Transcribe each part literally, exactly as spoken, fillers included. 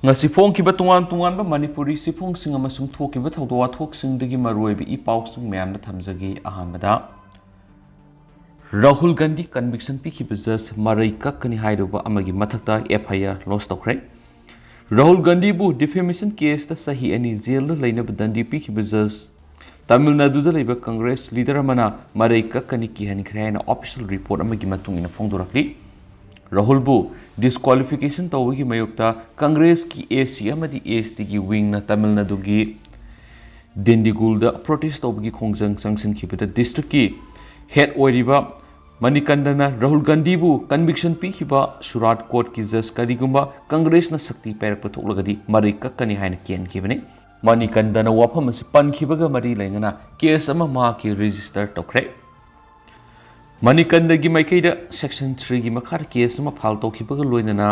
ꯉꯁꯤ ꯐꯣꯡꯈꯤꯕ ꯇꯣꯉꯥꯟ ꯇꯣꯉꯥꯟꯕ ꯃꯅꯤꯄꯨꯔꯤ ꯆꯦꯐꯣꯡꯁꯤꯡ ꯑꯃꯁꯨꯡ ꯊꯣꯛꯈꯤꯕ ꯊꯧꯗꯣꯛ ꯋꯥꯊꯣꯛꯁꯤꯡꯗꯒꯤ ꯃꯔꯨꯑꯣꯏꯕ ꯏ ꯄꯥꯎꯁꯤꯡ ꯃꯌꯥꯝꯗ ꯊꯝꯖꯒꯦ꯫ ꯑꯍꯥꯟꯕꯗ, ꯔꯥꯍꯨꯜ ꯒꯥꯟꯙꯤ ꯀꯟꯚꯤꯛꯁꯟ ꯄꯤꯈꯤꯕ ꯖꯖ ꯃꯔꯩ ꯀꯛꯀꯅꯤ ꯍꯥꯏꯔꯨꯕ ꯑꯃꯒꯤ ꯃꯊꯛꯇ ꯑꯦꯐ ꯑꯥꯏ ꯑꯥꯔ ꯂꯣꯟꯆ ꯇꯧꯈ꯭ꯔꯦ꯫ ꯔꯥꯍꯨꯜ ꯒꯥꯟꯙꯤꯕꯨ ꯗꯤꯐꯦꯃꯦꯁꯟ ꯀꯦꯁꯇ ꯆꯍꯤ ꯑꯅꯤ ꯖꯦꯜꯗ ꯂꯩꯅꯕ ꯗꯟꯗꯤ ꯄꯤꯈꯤꯕ ꯖꯖ ꯇꯥꯃꯤꯜ ꯅꯥꯗꯨꯗ ꯂꯩꯕ ꯀꯪꯒ꯭ꯔꯦꯁ ꯂꯤꯗꯔ ꯑꯃꯅ ꯃꯔꯩ ꯀꯛꯀꯅꯤ ꯀꯤꯍꯟꯈ꯭ꯔꯦ ꯍꯥꯏꯅ ꯑꯣꯐꯤꯁꯤꯌꯦꯜ ꯔꯤꯄꯣꯔꯠ ꯑꯃꯒꯤ ꯃꯇꯨꯡ ꯏꯟꯅ ꯐꯣꯡꯗꯣꯔꯛꯂꯤ꯫ ꯔꯥꯍꯨꯜꯕꯨ ꯗꯤꯁꯀ꯭ꯋꯥꯂꯤꯐꯤꯀꯦꯁꯟ ꯇꯧꯕꯒꯤ ꯃꯥꯌꯣꯛꯇ ꯀꯪꯒ꯭ꯔꯦꯁꯀꯤ ꯑꯦꯁ ꯁꯤ ꯑꯃꯗꯤ ꯑꯦꯁ ꯇꯤꯒꯤ ꯋꯤꯡꯅ ꯇꯥꯃꯤꯜ ꯅꯥꯗꯨꯒꯤ ꯗꯤꯟꯗꯤꯒꯨꯜꯗ ꯄ꯭ꯔꯣꯇꯦꯁ ꯇꯧꯕꯒꯤ ꯈꯣꯡꯖꯪ ꯆꯪꯁꯤꯟꯈꯤꯕꯗ ꯗꯤꯁꯇ꯭ꯔꯤꯛꯀꯤ ꯍꯦꯗ ꯑꯣꯏꯔꯤꯕ ꯃꯅꯤꯀꯟꯗꯅ ꯔꯥꯍꯨꯜ ꯒꯥꯟꯙꯤꯕꯨ ꯀꯟꯚꯤꯛꯁꯟ ꯄꯤꯈꯤꯕ ꯁꯨꯔꯥꯠ ꯀꯣꯔꯠꯀꯤ ꯖꯖ ꯀꯔꯤꯒꯨꯝꯕ ꯀꯪꯒ꯭ꯔꯦꯁꯅ ꯁꯛꯇꯤ ꯄꯥꯏꯔꯛꯄ ꯊꯣꯛꯂꯒꯗꯤ ꯃꯔꯩ ꯀꯛꯀꯅꯤ ꯍꯥꯏꯅ ꯀꯤꯍꯟꯈꯤꯕꯅꯤ꯫ ꯃꯅꯤꯀꯟꯗꯅ ꯋꯥꯐꯝ ꯑꯁꯤ ꯄꯟꯈꯤꯕꯒ ꯃꯔꯤ ꯂꯩꯅꯅ ꯀꯦꯁ ꯑꯃ ꯃꯍꯥꯛꯀꯤ ꯔꯦꯖꯤꯁꯇꯔ ꯇꯧꯈ꯭ꯔꯦ꯫ ꯃꯅꯤꯀꯟꯗꯒꯤ ꯃꯥꯏꯀꯩꯗ ꯁꯦꯛꯁꯟ ꯊ꯭ꯔꯤꯒꯤ ꯃꯈꯥꯗ ꯀꯦꯁ ꯑꯃ ꯐꯥꯏꯜ ꯇꯧꯈꯤꯕꯒ ꯂꯣꯏꯅꯅ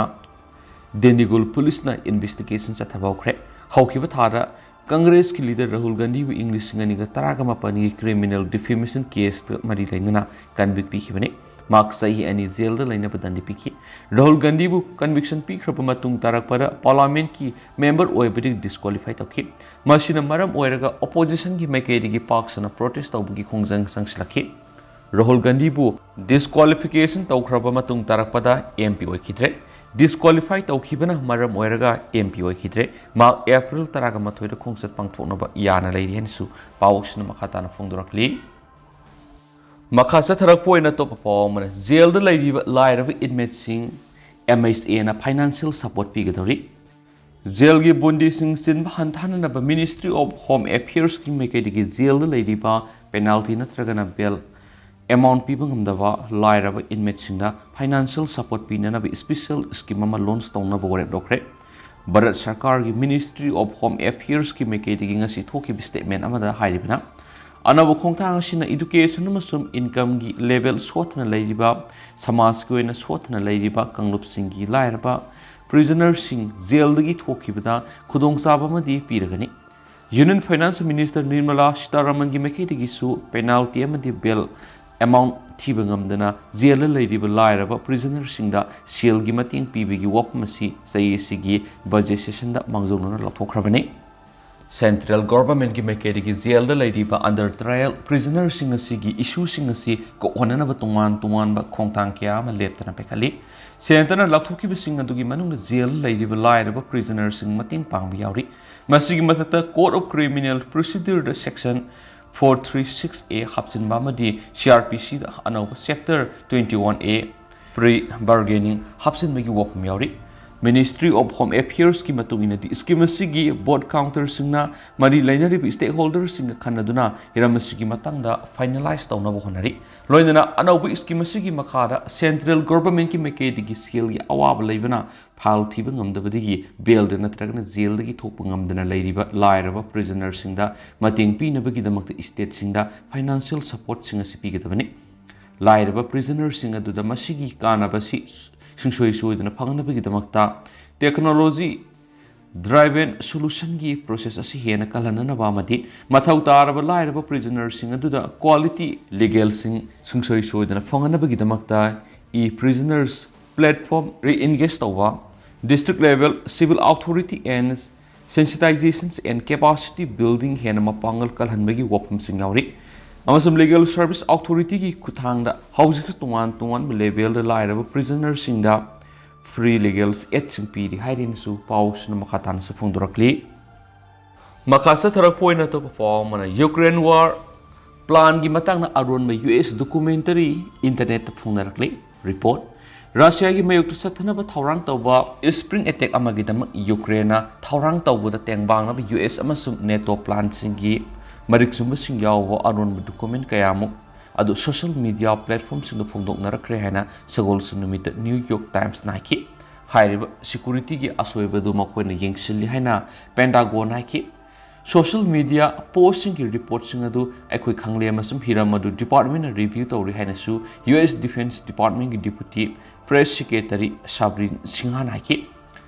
ꯗꯦꯟꯗꯤꯒꯨꯜ ꯄꯨꯂꯤꯁꯅ ꯏꯟꯚꯦꯁꯇꯤꯒꯦꯁꯟ ꯆꯠꯊꯕ ꯍꯧꯈ꯭ꯔꯦ꯫ ꯍꯧꯈꯤꯕ ꯊꯥꯗ ꯀꯪꯒ꯭ꯔꯦꯁꯀꯤ ꯂꯤꯗꯔ ꯔꯥꯍꯨꯜ ꯒꯥꯟꯙꯤꯕꯨ ꯏꯪ ꯂꯤꯁꯤꯡ ꯑꯅꯤꯒ ꯇꯔꯥꯒ ꯃꯥꯄꯟꯒꯤ ꯀ꯭ꯔꯤꯃꯤꯅꯦꯜ ꯗꯤꯐꯦꯃꯦꯁꯟ ꯀꯦꯁꯇ ꯃꯔꯤ ꯂꯩꯅꯅ ꯀꯟꯚꯤꯛ ꯄꯤꯈꯤꯕꯅꯤ꯫ ꯃꯍꯥꯛ ꯆꯍꯤ ꯑꯅꯤ ꯖꯦꯜꯗ ꯂꯩꯅꯕ ꯗꯟꯗꯤ ꯄꯤꯈꯤ꯫ ꯔꯥꯍꯨꯜ ꯒꯥꯟꯙꯤꯕꯨ ꯀꯟꯚꯤꯛꯁꯟ ꯄꯤꯈ꯭ꯔꯕ ꯃꯇꯨꯡ ꯇꯥꯔꯛꯄꯗ ꯄꯥꯔꯂꯥꯃꯦꯟꯠꯀꯤ ꯃꯦꯝꯕꯔ ꯑꯣꯏꯕꯗꯒꯤ ꯗꯤꯁꯀ꯭ꯋꯥꯂꯤꯐꯥꯏ ꯇꯧꯈꯤ꯫ ꯃꯁꯤꯅ ꯃꯔꯝ ꯑꯣꯏꯔꯒ ꯑꯣꯄꯣꯖꯤꯁꯟꯒꯤ ꯃꯥꯏꯀꯩꯗꯒꯤ ꯄꯥꯛ ꯁꯟꯅ ꯄ꯭ꯔꯣꯇꯦꯁ ꯇꯧꯕꯒꯤ ꯈꯣꯡꯖꯪ ꯆꯪꯁꯤꯜꯂꯛꯈꯤ꯫ ꯔꯥꯍꯨꯜ ꯒꯥꯟꯙꯤꯕꯨ ꯗꯤꯁꯀ꯭ꯋꯥꯂꯤꯐꯤꯀꯦꯁꯟ ꯇꯧꯈ꯭ꯔꯕ ꯃꯇꯨꯡ ꯇꯥꯔꯛꯄꯗ ꯑꯦꯝ ꯄꯤ ꯑꯣꯏꯈꯤꯗ꯭ꯔꯦ꯫ ꯗꯤꯁꯀ꯭ꯋꯥꯂꯤꯐꯥꯏ ꯇꯧꯈꯤꯕꯅ ꯃꯔꯝ ꯑꯣꯏꯔꯒ ꯑꯦꯝ ꯄꯤ ꯑꯣꯏꯈꯤꯗ꯭ꯔꯦ꯫ ꯃꯍꯥꯛ ꯑꯦꯄ꯭ꯔꯤꯜ ꯇꯔꯥꯒ ꯃꯥꯊꯣꯏꯗ ꯈꯣꯡꯆꯠ ꯄꯥꯡꯊꯣꯛꯅꯕ ꯌꯥꯅ ꯂꯩꯔꯤ ꯍꯥꯏꯅꯁꯨ ꯄꯥꯎꯁꯤꯅ ꯃꯈꯥ ꯇꯥꯅ ꯐꯣꯡꯗꯣꯔꯛꯂꯤ꯫ ꯃꯈꯥ ꯆꯠꯊꯔꯛꯄ ꯑꯣꯏꯅ ꯑꯇꯣꯞꯄ ꯄꯥꯎ ꯑꯃꯅ, ꯖꯦꯜꯗ ꯂꯩꯔꯤꯕ ꯂꯥꯏꯔꯕ ꯏꯟꯃꯦꯠꯁꯤꯡ ꯑꯦꯝ ꯑꯩꯆ ꯑꯦꯅ ꯐꯥꯏꯅꯥꯟꯁꯤꯌꯦꯜ ꯁꯄꯣꯔꯠ ꯄꯤꯒꯗꯧꯔꯤ꯫ ꯖꯦꯜꯒꯤ ꯕꯟꯗꯤꯁꯤꯡ ꯆꯤꯟꯕ ꯍꯟꯊꯍꯟꯅꯅꯕ ꯃꯤꯅꯤꯁꯇ꯭ꯔꯤ ꯑꯣꯐ ꯍꯣꯝ ꯑꯦꯐꯤꯌꯔꯁꯀꯤ ꯃꯥꯏꯀꯩꯗꯒꯤ ꯖꯦꯜꯗ ꯂꯩꯔꯤꯕ ꯄꯦꯅꯥꯜꯇꯤ ꯅꯠꯇ꯭ꯔꯒꯅ ꯕꯦꯜ ꯑꯦꯃꯥꯎꯟꯠ ꯄꯤꯕ ꯉꯝꯗꯕ ꯂꯥꯏꯔꯕ ꯏꯟꯃꯦꯠꯁꯤꯡꯗ ꯐꯥꯏꯅꯥꯟꯁꯤꯌꯦꯜ ꯁꯄꯣꯔꯠ ꯄꯤꯅꯅꯕ ꯏꯁꯄꯤꯁꯦꯜ ꯁ꯭ꯀꯤꯝ ꯑꯃ ꯂꯣꯟꯆ ꯇꯧꯅꯕ ꯋꯥꯔꯦꯞ ꯂꯧꯈ꯭ꯔꯦ꯫ ꯚꯥꯔꯠ ꯁꯔꯀꯥꯔꯒꯤ ꯃꯤꯅꯤꯁꯇ꯭ꯔꯤ ꯑꯣꯐ ꯍꯣꯝ ꯑꯦꯐꯤꯌꯔꯁꯀꯤ ꯃꯥꯏꯀꯩꯗꯒꯤ ꯉꯁꯤ ꯊꯣꯛꯈꯤꯕ ꯁ꯭ꯇꯦꯠꯃꯦꯟꯠ ꯑꯃꯗ ꯍꯥꯏꯔꯤꯕꯅ, ꯑꯅꯧꯕ ꯈꯣꯡꯊꯥꯡ ꯑꯁꯤꯅ ꯏꯗꯨꯀꯦꯁꯟ ꯑꯃꯁꯨꯡ ꯏꯟꯀꯝꯒꯤ ꯂꯦꯚꯦꯜ ꯁꯣꯠꯊꯅ ꯂꯩꯔꯤꯕ, ꯁꯃꯥꯖꯀꯤ ꯑꯣꯏꯅ ꯁꯣꯠꯊꯅ ꯂꯩꯔꯤꯕ ꯀꯥꯡꯂꯨꯞꯁꯤꯡꯒꯤ ꯂꯥꯏꯔꯕ ꯄ꯭ꯔꯤꯖꯅꯔꯁꯤꯡ ꯖꯦꯜꯗꯒꯤ ꯊꯣꯛꯈꯤꯕꯗ ꯈꯨꯗꯣꯡꯆꯥꯕ ꯑꯃꯗꯤ ꯄꯤꯔꯒꯅꯤ꯫ ꯌꯨꯅꯤꯌꯟ ꯐꯥꯏꯅꯥꯟꯁ ꯃꯤꯅꯤꯁꯇꯔ ꯅꯤꯔꯃꯂꯥ ꯁꯤꯇꯥꯔꯥꯃꯟꯒꯤ ꯃꯥꯏꯀꯩꯗꯒꯤꯁꯨ ꯄꯦꯅꯥꯜꯇꯤ ꯑꯃꯗꯤ ꯕꯦꯜ ꯑꯦꯃꯥꯎꯟꯠ ꯊꯤꯕ ꯉꯝꯗꯅ ꯖꯦꯜꯗ ꯂꯩꯔꯤꯕ ꯂꯥꯏꯔꯕ prisonerꯁꯤꯡꯗ ꯁꯦꯜꯒꯤ ꯃꯇꯦꯡ ꯄꯤꯕꯒꯤ ꯋꯥꯐꯝ ꯑꯁꯤ ꯆꯍꯤ ꯑꯁꯤꯒꯤ budget sessionꯗ ꯃꯥꯡꯖꯧꯅꯅ ꯂꯥꯎꯊꯣꯛꯈ꯭ꯔꯕꯅꯤ꯫ Central Governmentꯀꯤ ꯃꯥꯏꯀꯩꯗꯒꯤ ꯖꯦꯜꯗ ꯂꯩꯔꯤꯕ under trial prisonerꯁꯤꯡ ꯑꯁꯤꯒꯤ issueꯁꯤꯡ ꯑꯁꯤ ꯀꯣꯛꯍꯟꯅꯅꯕ ꯇꯣꯉꯥꯟ ꯇꯣꯉꯥꯟꯕ ꯈꯣꯡꯊꯥꯡ ꯀꯌꯥ ꯑꯃ ꯂꯦꯞꯇꯅ ꯄꯥꯏꯈꯠꯂꯤ꯫ Centreꯅ ꯂꯥꯎꯊꯣꯛꯈꯤꯕꯁꯤꯡ ꯑꯗꯨꯒꯤ ꯃꯅꯨꯡꯗ ꯖꯦꯜꯗ ꯂꯩꯔꯤꯕ ꯂꯥꯏꯔꯕ prisonerꯁꯤꯡ ꯃꯇꯦꯡ ꯄꯥꯡꯕ ꯌꯥꯎꯔꯤ꯫ ꯃꯁꯤꯒꯤ ꯃꯊꯛꯇ Code of Criminal Procedureꯗ section four three six A ꯍꯥꯞꯆꯤꯟꯕ ꯑꯃꯗꯤ CrPCꯗ ꯑꯅꯧꯕ chapter twenty one A, pre bargaining, ꯍꯥꯞꯆꯤꯟꯕꯒꯤ ꯋꯥꯐꯝ ꯌꯥꯎꯔꯤ꯫ Ministry of Home Affairsꯀꯤ ꯃꯇꯨꯡ ꯏꯟꯅꯗꯤ scheme ꯑꯁꯤꯒꯤ vote counterꯁꯤꯡꯅ ꯃꯔꯤ ꯂꯩꯅꯔꯤꯕ stakeholderꯁꯤꯡꯒ ꯈꯟꯅꯗꯨꯅ ꯍꯤꯔꯝ ꯑꯁꯤꯒꯤ ꯃꯇꯥꯡꯗ finalize ꯇꯧꯅꯕ ꯍꯣꯠꯅꯔꯤ꯫ ꯂꯣꯏꯅꯅ ꯑꯅꯧꯕ scheme ꯑꯁꯤꯒꯤ ꯃꯈꯥꯗ Central Governmentꯀꯤ ꯃꯥꯏꯀꯩꯗꯒꯤ ꯁꯦꯜꯒꯤ ꯑꯋꯥꯕ ꯂꯩꯕꯅ ꯐꯥꯏꯜ ꯊꯤꯕ ꯉꯝꯗꯕꯗꯒꯤ ꯕꯦꯜꯗ ꯅꯠꯇ꯭ꯔꯒꯅ ꯖꯦꯜꯗꯒꯤ ꯊꯣꯛꯄ ꯉꯝꯗꯅ ꯂꯩꯔꯤꯕ ꯂꯥꯏꯔꯕ prisonerꯁꯤꯡꯗ ꯃꯇꯦꯡ ꯄꯤꯅꯕꯒꯤꯗꯃꯛꯇ stateꯁꯤꯡꯗ financial supportꯁꯤꯡ ꯑꯁꯤ ꯄꯤꯒꯗꯕꯅꯤ꯫ ꯂꯥꯏꯔꯕ prisonerꯁꯤꯡ ꯑꯗꯨꯗ ꯃꯁꯤꯒꯤ ꯀꯥꯟꯅꯕ ꯑꯁꯤ ꯁꯨꯡꯁꯣꯏ ꯁꯣꯏꯗꯅ ꯐꯪꯅꯕꯒꯤꯗꯃꯛꯇ technology driven solutionꯒꯤ process ꯑꯁꯤ ꯍꯦꯟꯅ ꯀꯜꯍꯟꯅꯅꯕ ꯑꯃꯗꯤ ꯃꯊꯧ ꯇꯥꯔꯕ ꯂꯥꯏꯔꯕ prisonerꯁꯤꯡ ꯑꯗꯨꯗ quality legalꯁꯤꯡ ꯁꯨꯡꯁꯣꯏ ꯁꯣꯏꯗꯅ ꯐꯪꯍꯟꯅꯕꯒꯤꯗꯃꯛꯇ e-prisoners platform re-engage ꯇꯧꯕ, district level civil authority and sensitizations and capacity building ꯍꯦꯟꯅ ꯃꯄꯥꯡꯒꯜ ꯀꯜꯍꯟꯕꯒꯤ ꯋꯥꯐꯝꯁꯤꯡ ꯌꯥꯎꯔꯤ꯫ ꯑꯃꯁꯨꯡ Legal Service Authorityꯒꯤ ꯈꯨꯠꯊꯥꯡꯗ ꯍꯧꯖꯤꯛꯁꯨ ꯇꯣꯉꯥꯟ ꯇꯣꯉꯥꯟꯕ levelꯗ ꯂꯥꯏꯔꯕ prisonerꯁꯤꯡꯗ free legal aidꯁꯤꯡ ꯄꯤꯔꯤ ꯍꯥꯏꯔꯤꯅꯁꯨ ꯄꯥꯎꯁꯤꯅ ꯃꯈꯥ ꯇꯥꯅꯁꯨ ꯐꯣꯡꯗꯣꯔꯛꯂꯤ꯫ ꯃꯈꯥ ꯆꯠꯊꯔꯛꯄ ꯑꯣꯏꯅ ꯑꯇꯣꯞꯄ ꯄꯥꯎ ꯑꯃꯅ Ukraine war planꯒꯤ ꯃꯇꯥꯡꯗ ꯑꯔꯣꯟꯕ US documentary internetꯇ ꯐꯣꯡꯅꯔꯛꯂꯤ꯫ Report: ꯔꯁꯤꯌꯥꯒꯤ ꯃꯥꯌꯣꯛꯇ ꯆꯠꯊꯅꯕ ꯊꯧꯔꯥꯡ ꯇꯧꯕ spring attack ꯑꯃꯒꯤꯗꯃꯛ Ukraineꯅ ꯊꯧꯔꯥꯡ ꯇꯧꯕꯗ ꯇꯦꯡꯕꯥꯡꯅꯕ US ꯑꯃꯁꯨꯡ NATO planꯁꯤꯡꯒꯤ ꯃꯔꯤꯛ ꯆꯨꯝꯕꯁꯤꯡ ꯌꯥꯎꯕ ꯑꯔꯣꯟꯕ document ꯀꯌꯥꯃꯨꯛ ꯑꯗꯨ social media platformꯁꯤꯡꯗ ꯐꯣꯡꯗꯣꯛꯅꯔꯛꯈ꯭ꯔꯦ ꯍꯥꯏꯅ ꯁꯒꯣꯜꯁꯦꯟ ꯅꯨꯃꯤꯠꯇ New York Timesꯅ ꯍꯥꯏꯈꯤ꯫ ꯍꯥꯏꯔꯤꯕ securityꯒꯤ ꯑꯁꯣꯏꯕꯗꯨ ꯃꯈꯣꯏꯅ ꯌꯦꯡꯁꯤꯜꯂꯤ ꯍꯥꯏꯅ Pentagon ꯍꯥꯏꯈꯤ꯫ Social media postꯁꯤꯡꯒꯤ reportꯁꯤꯡ ꯑꯗꯨ ꯑꯩꯈꯣꯏ ꯈꯪꯂꯦ ꯑꯃꯁꯨꯡ ꯍꯤꯔꯝ ꯑꯗꯨ departmentꯅ review ꯇꯧꯔꯤ ꯍꯥꯏꯅꯁꯨ US Defense Departmentꯀꯤ Deputy Press Secretary Sabrina Singhꯅ ꯍꯥꯏꯈꯤ꯫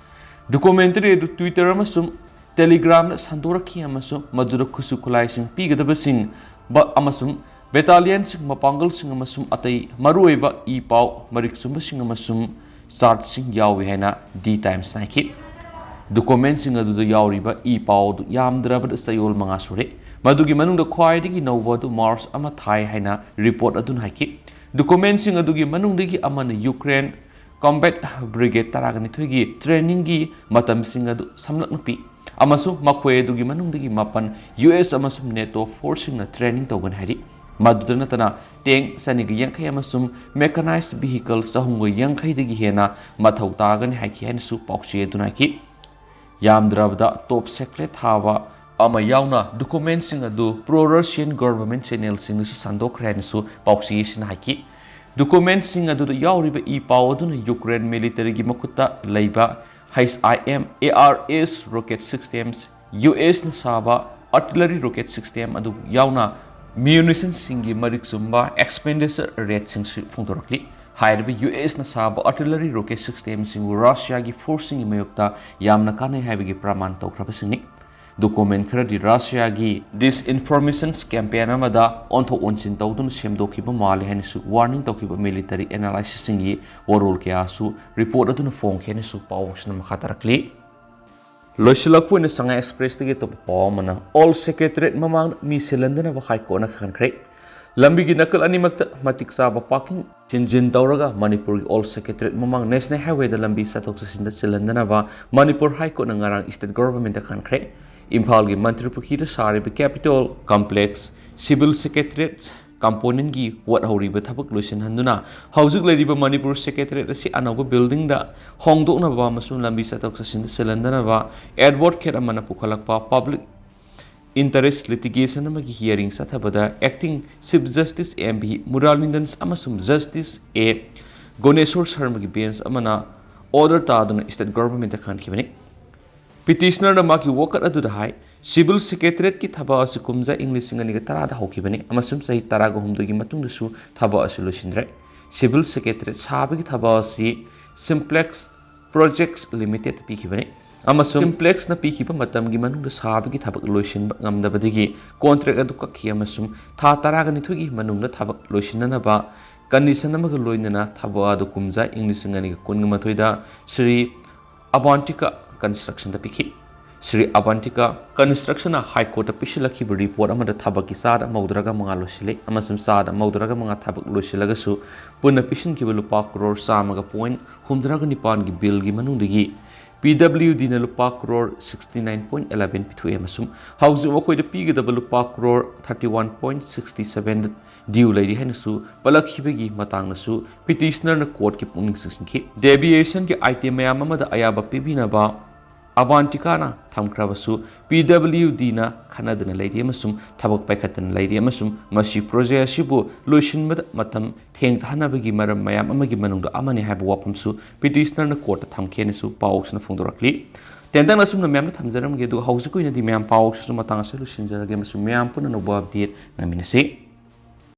Documentary ꯑꯗꯨ Twitter ꯑꯃꯁꯨꯡ Telegramꯗ ꯁꯟꯗꯣꯔꯛꯈꯤ ꯑꯃꯁꯨꯡ ꯃꯗꯨꯗ ꯈꯨꯠꯁꯨ ꯈꯨꯠꯂꯥꯏꯁꯤꯡ ꯄꯤꯒꯗꯕꯁꯤꯡ ꯕ-, ꯑꯃꯁꯨꯡ ꯕꯦꯇꯥꯂꯤꯌꯟꯁꯤꯡ, ꯃꯄꯥꯡꯒꯜꯁꯤꯡ ꯑꯃꯁꯨꯡ ꯑꯇꯩ ꯃꯔꯨꯑꯣꯏꯕ ꯏ ꯄꯥꯎ, ꯃꯔꯤꯛ ꯆꯨꯝꯕꯁꯤꯡ ꯑꯃꯁꯨꯡ ꯆꯥꯔꯠꯁꯤꯡ ꯌꯥꯎꯏ ꯍꯥꯏꯅ ꯗꯤ ꯇꯥꯏꯝꯁꯅ ꯍꯥꯏꯈꯤ꯫ ꯗꯣꯀꯨꯃꯦꯟꯁꯤꯡ ꯑꯗꯨꯗ ꯌꯥꯎꯔꯤꯕ ꯏ ꯄꯥꯎ ꯑꯗꯨ ꯌꯥꯝꯗ꯭ꯔꯕꯗ ꯆꯌꯣꯜ ꯃꯉꯥ ꯁꯨꯔꯦ꯫ ꯃꯗꯨꯒꯤ ꯃꯅꯨꯡꯗ ꯈ꯭ꯋꯥꯏꯗꯒꯤ ꯅꯧꯕ ꯑꯗꯨ ꯃꯥꯔꯆ ꯑꯃ ꯊꯥꯏ ꯍꯥꯏꯅ ꯔꯤꯄꯣꯔꯠ ꯑꯗꯨꯅ ꯍꯥꯏꯈꯤ꯫ ꯗꯣꯀꯨꯃꯦꯟꯁꯤꯡ ꯑꯗꯨꯒꯤ ꯃꯅꯨꯡꯗꯒꯤ ꯑꯃꯅ ꯌꯨꯀ꯭ꯔꯦꯟ ꯀꯣꯝꯕꯦꯠ ꯕ꯭ꯔꯤꯒꯦꯗ ꯇꯔꯥꯒ ꯅꯤꯊꯣꯏꯒꯤ ꯇ꯭ꯔꯦꯅꯤꯡꯒꯤ ꯃꯇꯝꯁꯤꯡ ꯑꯗꯨ ꯁꯝꯂꯞꯅ ꯄꯤ, ꯑꯃꯁꯨꯡ ꯃꯈꯣꯏ ꯑꯗꯨꯒꯤ ꯃꯅꯨꯡꯗꯒꯤ ꯃꯥꯄꯟ ꯌꯨ ꯑꯦꯁ ꯑꯃꯁꯨꯡ ꯅꯦꯇꯣ ꯐꯣꯔꯁꯁꯤꯡꯅ ꯇ꯭ꯔꯦꯅꯤꯡ ꯇꯧꯒꯅꯤ ꯍꯥꯏꯔꯤ꯫ ꯃꯗꯨꯗ ꯅꯠꯇꯅ, ꯇꯦꯡ ꯆꯅꯤꯒ ꯌꯥꯡꯈꯩ ꯑꯃꯁꯨꯡ ꯃꯦꯀꯥꯅꯥꯏꯖ ꯚꯤꯍꯤꯀꯜ ꯆꯍꯨꯝꯒ ꯌꯥꯡꯈꯩꯗꯒꯤ ꯍꯦꯟꯅ ꯃꯊꯧ ꯇꯥꯒꯅꯤ ꯍꯥꯏꯈꯤ ꯍꯥꯏꯅꯁꯨ ꯄꯥꯎꯆꯦ ꯑꯗꯨꯅ ꯍꯥꯏꯈꯤ꯫ ꯌꯥꯝꯗ꯭ꯔꯕꯗ ꯇꯣꯞ ꯁꯦꯀ꯭ꯔꯦꯠ ꯊꯥꯕ ꯑꯃ ꯌꯥꯎꯅ ꯗꯣꯀꯨꯃꯦꯟꯁꯤꯡ ꯑꯗꯨ ꯄ꯭ꯔꯣ ꯔꯁꯤꯌꯟ ꯒꯣꯚꯔꯟꯃꯦꯟꯠ ꯆꯦꯅꯦꯜꯁꯤꯡꯗꯁꯨ ꯁꯟꯗꯣꯛꯈ꯭ꯔꯦ ꯍꯥꯏꯅꯁꯨ ꯄꯥꯎꯆꯦ ꯑꯁꯤꯅ ꯍꯥꯏꯈꯤ꯫ ꯗꯣꯀꯨꯃꯦꯟꯁꯤꯡ ꯑꯗꯨꯗ ꯌꯥꯎꯔꯤꯕ ꯏ ꯄꯥꯎ ꯑꯗꯨꯅ ꯌꯨꯀ꯭ꯔꯦꯟ ꯃꯤꯂꯤꯇꯔꯤꯒꯤ ꯃꯈꯨꯠꯇ ꯂꯩꯕ H I M A R S rocket systems, U ꯑꯦꯁꯅ ꯁꯥꯕ ꯑꯥꯔꯇꯤꯂꯔꯤ ꯔꯣꯀꯦꯠ ꯁꯤꯁꯇꯦꯝ ꯑꯗꯨ ꯌꯥꯎꯅ ꯃ꯭ꯌꯨꯅꯤꯁꯟꯁꯤꯡꯒꯤ ꯃꯔꯤꯛ ꯆꯨꯝꯕ ꯑꯦꯛꯁꯄꯦꯟꯗꯤꯆꯔ ꯔꯦꯠꯁꯤꯡꯁꯨ ꯐꯣꯡꯗꯣꯔꯛꯂꯤ꯫ ꯍꯥꯏꯔꯤꯕ ꯌꯨ ꯑꯦꯁꯅ ꯁꯥꯕ ꯑꯥꯔꯇꯤꯂꯔꯤ ꯔꯣꯀꯦꯠ ꯁꯤꯁꯇꯦꯝꯁꯤꯡꯕꯨ ꯔꯁꯤꯌꯥꯒꯤ ꯐꯣꯔꯁꯁꯤꯡꯒꯤ ꯃꯥꯌꯣꯛꯇ ꯌꯥꯝꯅ ꯀꯥꯟꯅꯩ ꯍꯥꯏꯕꯒꯤ ꯄ꯭ꯔꯃꯥꯟ ꯇꯧꯈ꯭ꯔꯕꯁꯤꯡꯅꯤ꯫ ꯗꯣꯀꯨꯃꯦꯟ ꯈꯔꯗꯤ ꯔꯁꯤꯌꯥꯒꯤ ꯗꯤꯁꯏꯟꯐꯣꯔꯃꯦꯁꯟ ꯀꯦꯝꯄꯦꯟ ꯑꯃꯗ ꯑꯣꯟꯊꯣꯛ ꯑꯣꯟꯁꯤꯟ ꯇꯧꯗꯨꯅ ꯁꯦꯝꯗꯣꯛꯈꯤꯕ ꯃꯥꯜꯂꯤ ꯍꯥꯏꯅꯁꯨ ꯋꯥꯔꯅꯤꯡ ꯇꯧꯈꯤꯕ ꯃꯤꯂꯤꯇꯔꯤ ꯑꯦꯅꯥꯂꯥꯏꯁꯤꯁꯁꯤꯡꯒꯤ ꯋꯥꯔꯣꯜ ꯀꯌꯥꯁꯨ ꯔꯤꯄꯣꯔꯠ ꯑꯗꯨꯅ ꯐꯣꯡꯈꯤ ꯍꯥꯏꯅꯁꯨ ꯄꯥꯎ ꯑꯁꯤꯅ ꯃꯈꯥ ꯇꯥꯔꯛꯂꯤ꯫ ꯂꯣꯏꯁꯤꯜꯂꯛꯄ ꯑꯣꯏꯅ ꯁꯉꯥꯏ ꯑꯦꯛꯁꯄ꯭ꯔꯦꯁꯇꯒꯤ ꯑꯇꯣꯞꯄ ꯄꯥꯎ ꯑꯃꯅ, ꯑꯣꯜ ꯁꯦꯀ꯭ꯔꯦꯇꯔꯤꯌꯦꯠ ꯃꯃꯥꯡꯗ ꯃꯤ ꯁꯤꯜꯍꯟꯗꯅꯕ ꯍꯥꯏ ꯀꯣꯔꯠꯅ ꯈꯪꯍꯟꯈ꯭ꯔꯦ꯫ ꯂꯝꯕꯤꯒꯤ ꯅꯥꯀꯜ ꯑꯅꯤꯃꯛꯇ ꯃꯇꯤꯛ ꯆꯥꯕ ꯄꯥꯔꯀꯤꯡ ꯁꯤꯟꯖꯤꯟ ꯇꯧꯔꯒ ꯃꯅꯤꯄꯨꯔꯒꯤ ꯑꯣꯜ ꯁꯦꯀ꯭ꯔꯦꯇꯔꯤꯌꯦꯠ ꯃꯃꯥꯡ ꯅꯦꯁꯅꯦꯜ ꯍꯥꯏꯋꯦꯗ ꯂꯝꯕꯤ ꯆꯠꯊꯣꯛ ꯆꯠꯁꯤꯟꯗ ꯆꯤꯜꯍꯟꯗꯅꯕ ꯃꯅꯤꯄꯨꯔ ꯍꯥꯏ ꯀꯣꯔꯠꯅ ꯉꯔꯥꯡ ꯁ꯭ꯇꯦꯠ ꯒꯣꯚꯔꯟꯃꯦꯟꯠꯇ ꯈꯪꯍꯟꯈ꯭ꯔꯦ꯫ ꯏꯝꯐꯥꯜꯒꯤ ꯃꯟꯇ꯭ꯔꯤ ꯄꯨꯈ꯭ꯔꯤꯗ ꯁꯥꯔꯤꯕ ꯀꯦꯄꯤꯇꯣꯜ ꯀꯝꯄ꯭ꯂꯦꯛꯁ, ꯁꯤꯚꯤꯜ ꯁꯦꯀ꯭ꯔꯦꯇꯔꯤꯌꯦꯠ ꯀꯝꯄꯣꯅꯦꯟꯠꯀꯤ ꯋꯥꯠꯍꯧꯔꯤꯕ ꯊꯕꯛ ꯂꯣꯏꯁꯤꯟꯍꯟꯗꯨꯅ ꯍꯧꯖꯤꯛ ꯂꯩꯔꯤꯕ ꯃꯅꯤꯄꯨꯔ ꯁꯦꯀ꯭ꯔꯦꯇꯔꯤꯌꯦꯠ ꯑꯁꯤ ꯑꯅꯧꯕ ꯕꯤꯜꯗꯤꯡꯗ ꯍꯣꯡꯗꯣꯛꯅꯕ ꯑꯃꯁꯨꯡ ꯂꯝꯕꯤ ꯆꯠꯊꯣꯛ ꯆꯠꯁꯤꯟꯗ ꯆꯤꯜꯍꯟꯗꯅꯕ ꯑꯦꯗꯚꯣꯀꯦꯠ ꯑꯃꯅ ꯄꯨꯈꯠꯂꯛꯄ ꯄꯕ꯭ꯂꯤꯛ ꯏꯟꯇꯔꯦꯁ ꯂꯤꯇꯤꯒꯦꯁꯟ ꯑꯃꯒꯤ ꯍꯤꯌꯔꯤꯡ ꯆꯠꯊꯕꯗ acting chief justice M V Muralidharan ꯑꯃꯁꯨꯡ ꯖꯁꯇꯤꯁ ꯑꯦ ꯒꯣꯅꯦꯁꯣꯔ ꯁꯔꯃꯒꯤ ꯕꯦꯟꯆ ꯑꯃꯅ ꯑꯣꯔꯗꯔ ꯇꯥꯗꯨꯅ ꯁ꯭ꯇꯦꯠ ꯒꯣꯚꯔꯟꯃꯦꯟꯠꯇ ꯈꯪꯍꯟꯈꯤꯕꯅꯤ꯫ ꯄꯤꯇꯤꯁꯅꯔꯅ ꯃꯥꯒꯤ ꯋꯥꯀꯠ ꯑꯗꯨꯗ ꯍꯥꯏ, ꯁꯤꯚꯤꯜ ꯁꯦꯀ꯭ꯔꯦꯇꯔꯤꯌꯦꯠꯀꯤ ꯊꯕꯛ ꯑꯁꯤ ꯀꯨꯝꯖꯥ ꯏꯪ ꯂꯤꯁꯤꯡ ꯑꯅꯤꯒ ꯇꯔꯥꯗ ꯍꯧꯈꯤꯕꯅꯤ ꯑꯃꯁꯨꯡ ꯆꯍꯤ ꯇꯔꯥꯒ ꯍꯨꯝꯗꯣꯏꯒꯤ ꯃꯇꯨꯡꯗꯁꯨ ꯊꯕꯛ ꯑꯁꯤ ꯂꯣꯏꯁꯤꯟꯗ꯭ꯔꯦ꯫ ꯁꯤꯚꯤꯜ ꯁꯦꯀ꯭ꯔꯦꯇꯔꯤꯌꯦꯠ ꯁꯥꯕꯒꯤ ꯊꯕꯛ ꯑꯁꯤ ꯁꯤꯝꯄ꯭ꯂꯦꯛꯁ ꯄ꯭ꯔꯣꯖꯦꯛꯁ ꯂꯤꯃꯤꯇꯦꯗꯇ ꯄꯤꯈꯤꯕꯅꯤ꯫ ꯑꯃꯁꯨꯡ ꯀꯝꯄ꯭ꯂꯦꯛꯁꯅ ꯄꯤꯈꯤꯕ ꯃꯇꯝꯒꯤ ꯃꯅꯨꯡꯗ ꯁꯥꯕꯒꯤ ꯊꯕꯛ ꯂꯣꯏꯁꯤꯟꯕ ꯉꯝꯗꯕꯗꯒꯤ ꯀꯣꯟꯇ꯭ꯔꯦꯛ ꯑꯗꯨ ꯀꯛꯈꯤ ꯑꯃꯁꯨꯡ ꯊꯥ ꯇꯔꯥꯒ ꯅꯤꯊꯣꯏꯒꯤ ꯃꯅꯨꯡꯗ ꯊꯕꯛ ꯂꯣꯏꯁꯤꯟꯅꯅꯕ ꯀꯟꯗꯤꯁꯟ ꯑꯃꯒ ꯂꯣꯏꯅꯅ ꯊꯕꯛ ꯑꯗꯨ ꯀꯨꯝꯖꯥ ꯏꯪ ꯂꯤꯁꯤꯡ ꯑꯅꯤꯒ ꯀꯨꯟꯒ ꯃꯥꯊꯣꯏꯗ ꯁ꯭ꯔꯤ ꯑꯕꯥꯟꯇꯤꯀꯥ ꯀꯟꯁꯇ꯭ꯔꯛꯁꯟꯗ ꯄꯤꯈꯤ꯫ ꯁ꯭ꯔꯤ ꯑꯕꯥꯟꯇꯤꯀꯥ ꯀꯟꯁꯇ꯭ꯔꯛꯁꯟꯅ ꯍꯥꯏ ꯀꯣꯔꯠꯇ ꯄꯤꯁꯤꯜꯂꯛꯈꯤꯕ ꯔꯤꯄꯣꯔꯠ ꯑꯃꯗ ꯊꯕꯛꯀꯤ ꯆꯥꯗ ꯃꯧꯗ꯭ꯔꯥꯒ ꯃꯉꯥ ꯂꯣꯏꯁꯤꯜꯂꯤ ꯑꯃꯁꯨꯡ ꯆꯥꯗ ꯃꯧꯗ꯭ꯔꯥꯒ ꯃꯉꯥ ꯊꯕꯛ ꯂꯣꯏꯁꯤꯜꯂꯒꯁꯨ ꯄꯨꯟꯅ ꯄꯤꯁꯤꯟꯈꯤꯕ ꯂꯨꯄꯥ ꯀ꯭ꯔꯣꯔ ꯆꯥꯝꯃꯒ ꯄꯣꯏꯟ ꯍꯨꯝꯗ꯭ꯔꯥꯒ ꯅꯤꯄꯥꯟꯒꯤ ꯕꯤꯜꯒꯤ ꯃꯅꯨꯡꯗꯒꯤ ꯄꯤ ꯗꯕ꯭ꯂꯤꯌꯨ ꯗꯤꯅ ꯂꯨꯄꯥ crore sixty nine point eleven ꯄꯤꯊꯣꯛꯏ ꯑꯃꯁꯨꯡ ꯍꯧꯖꯤꯛ ꯃꯈꯣꯏꯗ ꯄꯤꯒꯗꯕ ꯂꯨꯄꯥ crore thirty one point sixty seven due ꯂꯩꯔꯤ ꯍꯥꯏꯅꯁꯨ ꯄꯜꯂꯛꯈꯤꯕꯒꯤ ꯃꯇꯥꯡꯗꯁꯨ ꯄꯤꯇꯤꯁꯅꯔꯅ ꯀꯣꯔꯠꯀꯤ ꯄꯨꯛꯅꯤꯡ ꯆꯤꯡꯁꯤꯟꯈꯤ꯫ ꯗꯦꯚꯤꯌꯦꯁꯟꯒꯤ ꯑꯥꯏꯇꯦꯝ ꯃꯌꯥꯝ ꯑꯃꯗ ꯑꯌꯥꯕ ꯄꯤꯕꯤꯅꯕ ꯑꯕꯥꯟꯇꯤꯀꯥꯅ ꯊꯝꯈ꯭ꯔꯕꯁꯨ ꯄꯤ ꯗꯕ꯭ꯂꯤꯌꯨ ꯗꯤꯅ ꯈꯟꯅꯗꯨꯅ ꯂꯩꯔꯤ ꯑꯃꯁꯨꯡ ꯊꯕꯛ ꯄꯥꯏꯈꯠꯇꯅ ꯂꯩꯔꯤ ꯑꯃꯁꯨꯡ ꯃꯁꯤ ꯄ꯭ꯔꯣꯖꯦꯛ ꯑꯁꯤꯕꯨ ꯂꯣꯏꯁꯤꯟꯕꯗ ꯃꯇꯝ ꯊꯦꯡꯊꯍꯟꯅꯕꯒꯤ ꯃꯔꯝ ꯃꯌꯥꯝ ꯑꯃꯒꯤ ꯃꯅꯨꯡꯗ ꯑꯃꯅꯤ ꯍꯥꯏꯕ ꯋꯥꯐꯝꯁꯨ ꯄꯤꯇꯤꯁꯅꯔꯅ ꯀꯣꯔꯠꯇ ꯊꯝꯈꯤ ꯍꯥꯏꯅꯁꯨ ꯄꯥꯎꯁꯤꯅ ꯐꯣꯡꯗꯣꯔꯛꯂꯤ꯫ ꯇꯦꯟꯇꯛꯅ ꯑꯁꯨꯝꯅ ꯃꯌꯥꯝꯗ ꯊꯝꯖꯔꯝꯒꯦ, ꯑꯗꯨꯒ ꯍꯧꯖꯤꯛꯀꯤ ꯑꯣꯏꯅꯗꯤ ꯃꯌꯥꯝ ꯄꯥꯎꯁꯤꯁꯨ ꯃꯇꯥꯡ ꯑꯁꯤꯗ ꯂꯣꯏꯁꯤꯟꯖꯔꯒꯦ ꯑꯃꯁꯨꯡ ꯃꯌꯥꯝ ꯄꯨꯟꯅ ꯑꯅꯧꯕ ꯑꯞꯗꯦꯠ ꯉꯥꯏꯃꯤꯟꯅꯁꯤ꯫